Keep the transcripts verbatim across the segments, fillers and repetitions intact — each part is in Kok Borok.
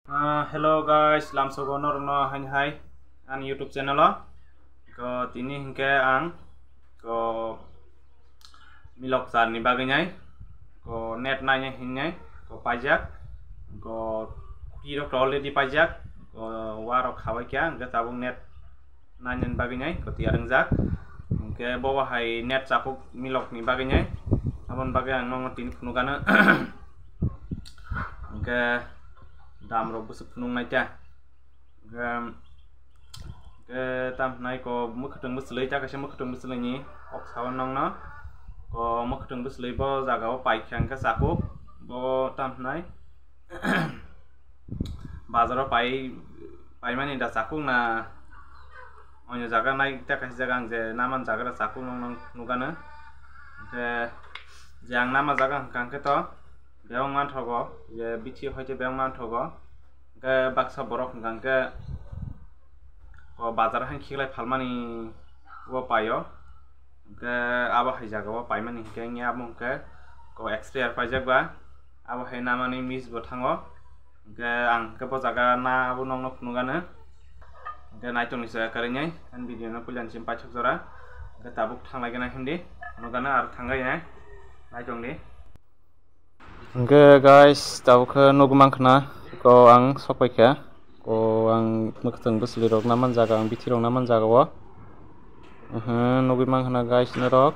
Ah, hello guys, lamsogo norokno haini hai ani YouTube channel o. Ko tini hinkhe ang ko milok charni bagwi nai ko net naina hinwi ko paijak ko khirok to already paijak ko warok khabai kha hinkhe tabuk net nainani bagwi nai ko tiyar wngjak. Hinkhe bo hai net chapuk milok ni bagwi nai aboni bagwi ang nokno tini phunukgano. Hinkhe dam rok bwswk phunuk nai ta. Hinkhe, hinkhe tam hinai ko mwkhwtwng bwswlwi ta kaisa mwkhwtwng bwswlwi ni kok sao nokno ko mwkhwtwng bwswlwi bo jaga o paikha hinkhe chapuk bo tam hinai. Bazar o pai, paimani da chakung na, oino jaga nai ta kaisa jaga ang je naman jaga da chakung nong nong nugano. Hinkhe je ang nama jaga hwnkha hinkhe to bebak manthogo, je bithi hoite bebak manthogo. Hinkhe baksa borok hwnkha hinkhe o bazar hai khiklai phalmani o paio. Hinkhe abo hai jaga o paimani hinkhe abo hinkhe ko expired paijak ba. Abo hai namani miss bo thango. Hinkhe ang hinkhe bo jaga na abo nokno phunukgano. Hinkhe naitongni se kwrwinai ani video no puilani simi paithak jora. Hinkhe tabuk thanglaigana hindi phunukgano aro thanglainai naitongdi. Hinkhe guys, tabuk khe nugwi mankha na ko ang sokpaikha. Ko ang mwkhwtwng bwswlwi rok naman jaga, ang bithi rok naman jaga o. Nugwi mankha na guys norok.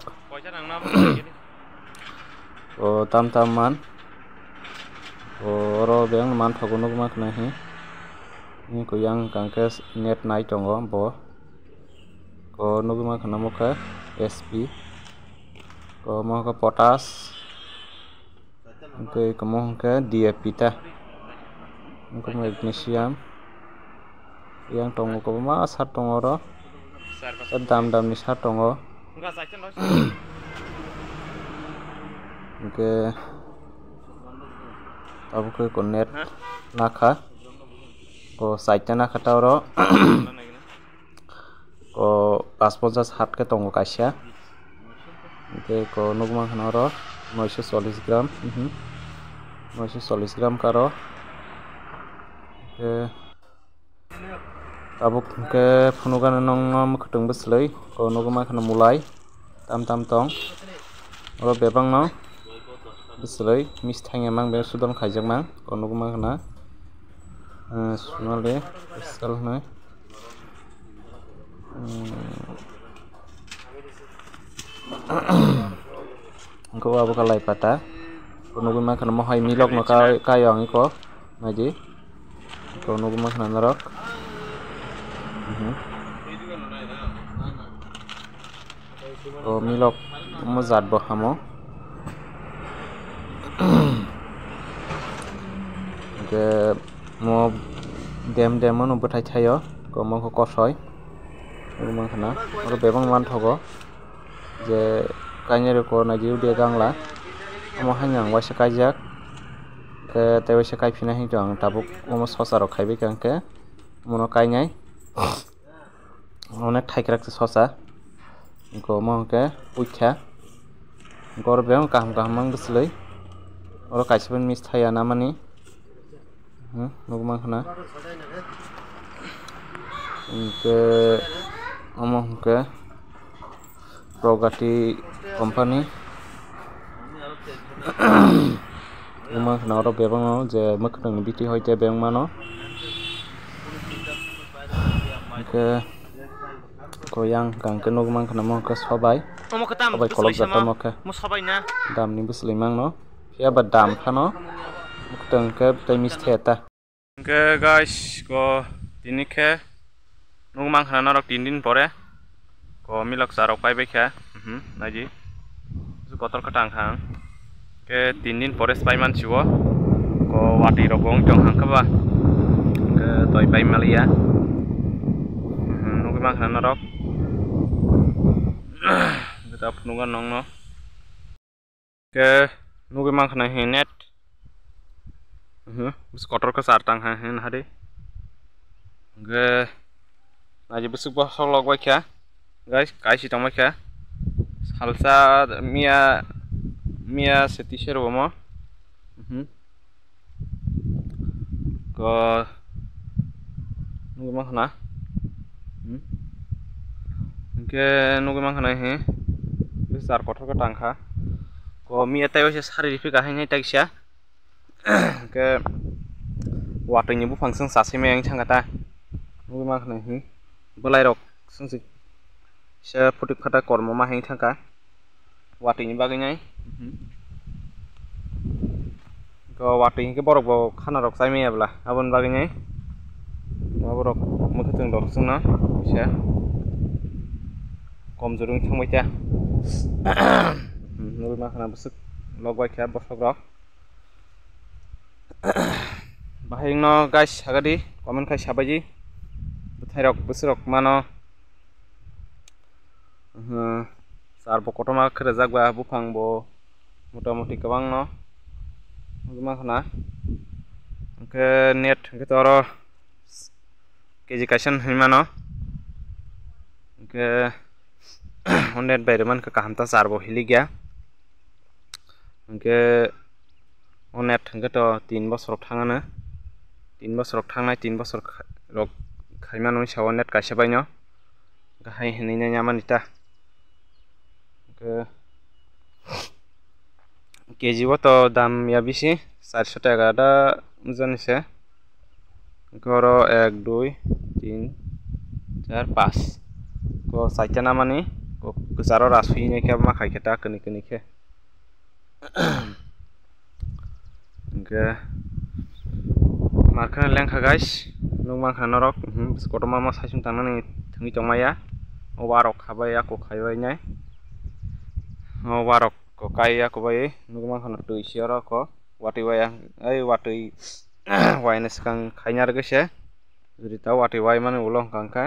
O tam tam man. O oro beng manthogo nugwi mankha na hi. Nini ko yang hwnkha khe net nai tongo bo. Ko nugwi mankha na mokhe S P. Ko mokhe potash. Tei komo hwnkhe D A P ta. Hwnkhe magnesium. Yang tongo kwbangma sar tongo oro. Dam dam ni sar tongo. Hwnkhe abo khe ko net nakha. Ko side ta nakha ta oro. Ko pas ponchas hat khe tongo kaisa. Tei ko nugwi mankha na oro noisho chollish gram, mhm. Noisho chollish gram karo. Tei tabuk hwnkhe phunukgano nokno mwkhwtwng bwswlwi ko nugwi mankha na mulai tam tam tong. Oro bebakno bwswlwi misthaino mang be sudon khaijak mang ko nugwi mankha na, eh, Sonali special hwnwi. Hwnkhe o abo kha lai pata. Nugwi mankha na mohai milok no kai, kai ang iko. Naidi. Iko nugwi mankha na norok. Mhm. O milok omo jat bo hamo. Hwnkhe mo dem dem mano bwthai thaio, ko mokhe kosoi. Nugwi mankha na, oro bebak manthogo je kainwi rokbo naidi udia gangla. Omo haino ang waisa kaijak, khe tei waisa kaiphinai hinwi ang tabuk omo sosa rok khaibai kha hinkhe omono kainai. Onek thaikrak se sosa. Hwnkhe omo hwnkhe puikha. Hwnkhe oro bebak kaham kaham mang bwswlwi. Oro kaisa pen miss thaya namani. Hmm, nugwi mankha na. Hwnkhe omo hwnkhe Pragati company. Nugwi mankha na oro bebak no je mwkhwtwng ni biti hoite bebak mano. Hwnkhe ko yang hwnkha hwnkhe nugwi mankha na omo hwnkhe sobai. Omo khe tam sobai bwswlwi kholopjak sama. Tamo khe. Mo sobai na. Dam ni bwswlwi mangno. Phiya ba dam phano. Mwkhwtwng hwnkhe tei miss thaya ta. Hwnkhe guys, ko tini khe nugwi mankha na norok tin din pore. Ko milok charok paibai kha. Mhm, naidi. Kotor kwtang kha ang. Khe tin din pore se paiman siwo. Ko watwi rok bo wng tong hang khe ba. Khe toi pai maliya. Mhm, nugwi mankha na norok. Khe ta phunukgo nongno. Khe nugwi mankha na hi net. Mhm, bwswk kotor khe char tang ha hin hari. Hwnkhe naidi bwswk bo sok lok bai kha. Guys, kaisi tong bai kha. Salsa miya, miya se tise rw omo. Mhm. Ko nugwi mankha na? Hmm? Hwnkhe nugwi mankha na hi? Bwswk char kothor khe tangkha. Ko miya tei waisa sari rifrikha haino tei kisa. Hwnkhe watwi ni buphang chwng chasai maya wng thangkha ta. Nugwi mankha na hi? Bwlai rok chwng se phutik phatak kormo ma wng thangkha. Watwi ni bagwi nai. Ko watwi hinkhe borok bo khana rok chai maya bwla aboni bagwi nai. Borok mwkhwtwng rok chwngno kisa komjor wng thangbai ta. Nugwi mankha na bwswk lok bai kha bosok rok. Bahai wngno guys sagadi comment khai sabaidi bwthai rok bwswk rok mano. Char bo kotorma khe rwjak ba buphang bo motamuti kwbangno nugwi mankha na. Hwnkhe net hwnkhe to oro keji kaisa hinwi mano. Hwnkhe o net bai rwmankha kaham ta char bo hilikya. Hwnkhe o net hwnkhe to tin bosor rok thangano, tin bosor rok thangnai, tin bosor kha-, rok khaimano wngsa o net kaisa baino gahai hinwi nai yamani ta. Hwnkhe keji o to dam ya bisi, charso taka da wngjaknai se. Hwnkhe oro ek, dui, tin, char, pas. Ko chaita namani, ko kwcharo rasui nai khe ma khai khe ta kwnwi kwnwi khe. Hwnkhe markheno lengkha guys, nukmankha norok, mhm, kotorma ma saichung tangnani thwngwi tongmaya. O warok khabai, ako khaibai nai. O warok ko kai, ako bai nukmankha no twi si oro ko watwi waya, ei watwi waina swkang khaina rwgwi se. Jodi ta watwi wai mani ulo hwnkha hwnkhe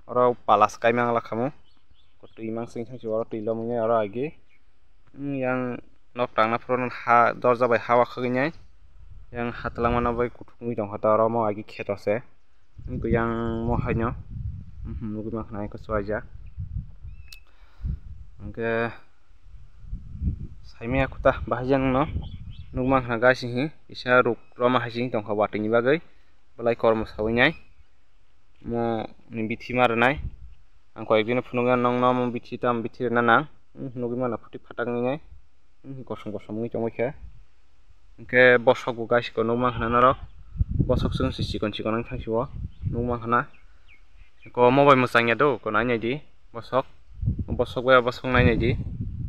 oro palas kaimang la khamu. Twi mansing thangsi oro twi lomwi nai oro agi. Yang nok tangna phuru ha dorja bai ha wakhagwi nai. Yang ha twlangmano bai kuthukgwi tongkha ta oro omo agi kheto se. Yang mo haino, mhm, nugwi mankha na eko chuwaijak. Hwnkhe saimaya khuta bahai jang no nukmankha na guys, hi kisa ruk roma hai se wng tongkha watwi ni bagwi. Belai kormo sawi nai. Mo ni bithi ma rwnai. Ang koyek dino phunukya nokno mo bithi tamo bithi rwna nang. Hmm, nugwi mano phuti phatak wngwi nai. Hmm, kosom kosom wngwi tongwi khe. Hwnkhe bosok bo guys ko nukmankha na norok. Bosok chwng se chikon chikon wng thangsi o nukmankha na. Ko mo bai mwchang ya do, ko nai nai di. Bosok, bosok bai bosok nai nai di.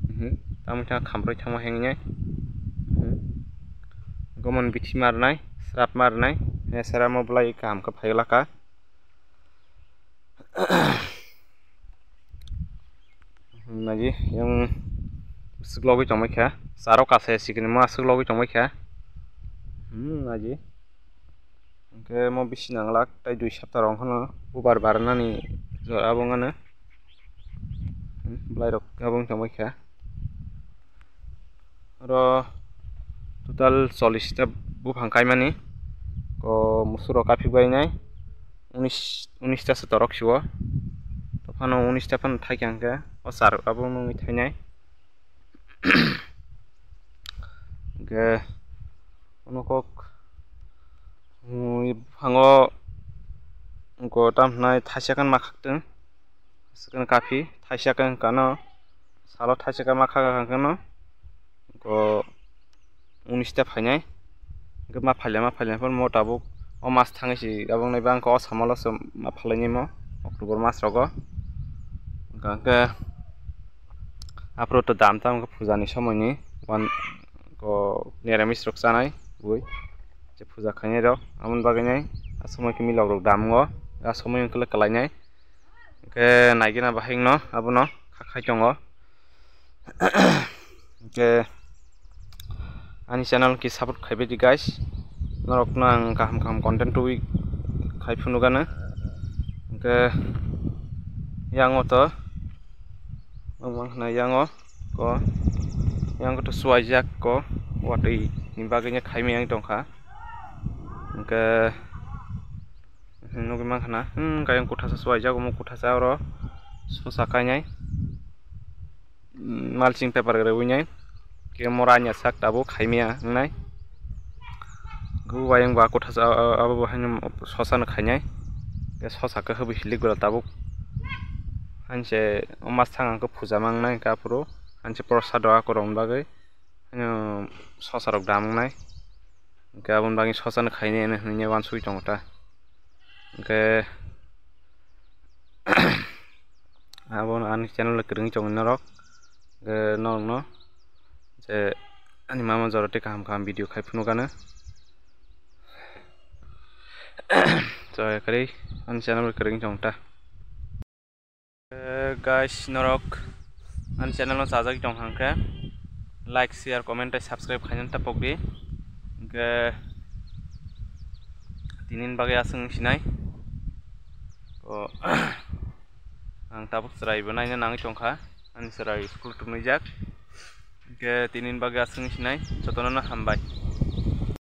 Mhm. Tamo khe khamproi thangma heng nai. Mhm. Gomon bithi ma rwnai, srap ma rwnai. He sramo belai kaham khe phai laka. Naji yang aswk logwi tongmai kha. Charo kasa sikini mo aswk logwi tongmai kha. Hmm, naji. Hwnkhe mo bisi nanglak tei dui sapta rok wngkhano bubar barnani jora abo wngano. Belai rok abo wng tongmai kha. Oro total chollish ta buphang kaimani. Ko musuk rok kaphik bai nai. Unis, unis ta se torok si o. Tophano unis ta phano thai kha hwnkhe o char abo wngwi thainai. Hwnkhe ono kok, um, buphango wngkha tamo hwnai thaisa khe ma khaktwng, thaisa khe kaphik, thaisa khe wngkha no salo thaisa khe ma kha kha khe no wngkha unis ta phainai. Hwnkhe ma phaile ma phaile phano mo tabuk o mas thangwi si abo wngnai ba wngkha o samalo se ma phalai nai mo October mas rogo. Hwnkha hwnkhe aphuru to dam tamo khe puja ni somoi ni wan ko niramis rok chanai bui je puja khainai rok aboni bagwi nai a somoi khe milok rok dam wngo a somoi wngkhe kwlai nai. Hwnkhe naigina bahai wngno abono kha khai tongo. Hwnkhe ani channel khe support khaibai di guys, norokno ang kaham kaham content tubui khai phunukgano. Hwnkhe yango to wngmang khna yango ko yango to suwaijak ko watwi ni bagwi khaimani tongkha. Hwnkhe nugwi mankha na, hmm, kayang kuthasa suwaijak omo kuthasa oro sosa kainai, hmm, mulching paper rewi nai, khe mora anya sak tabuk khaimaya wngnai. Hwnkhe wayang ba kwthasa abo bo haino sosa no khainai. Hwnkhe sosa khe hwbwi hilik gora tabuk. Hainse o mas thang ang khe puja mangnai hwnkhe aphuru hainse prosad rok akorokni bagwi haino sosa rok da mangnai. Hwnkhe aboni bagwi sosa no khainai hwnwi uansugwi tongo ta. Hwnkhe abo ani channel o kwrwngwi tongo norok. Hwnkhe norokno je ani mama jora tei kaham kaham video khai phunukgano. Chaya kwrwi ani channel o kwrwngwi tongo ta. Eh, guys, norok ani channel no chajagwi tong hwnkhe like, share, comment tei subscribe khainani ta pokdi. Hwnkhe tinini bagwi aswk wng sinai. O, ang tabuk chwraibo naina nangwi tongkha, ani chwrai school tubunijak. Hwnkhe tinini bagwi aswk wng sinai, jotono no hambai.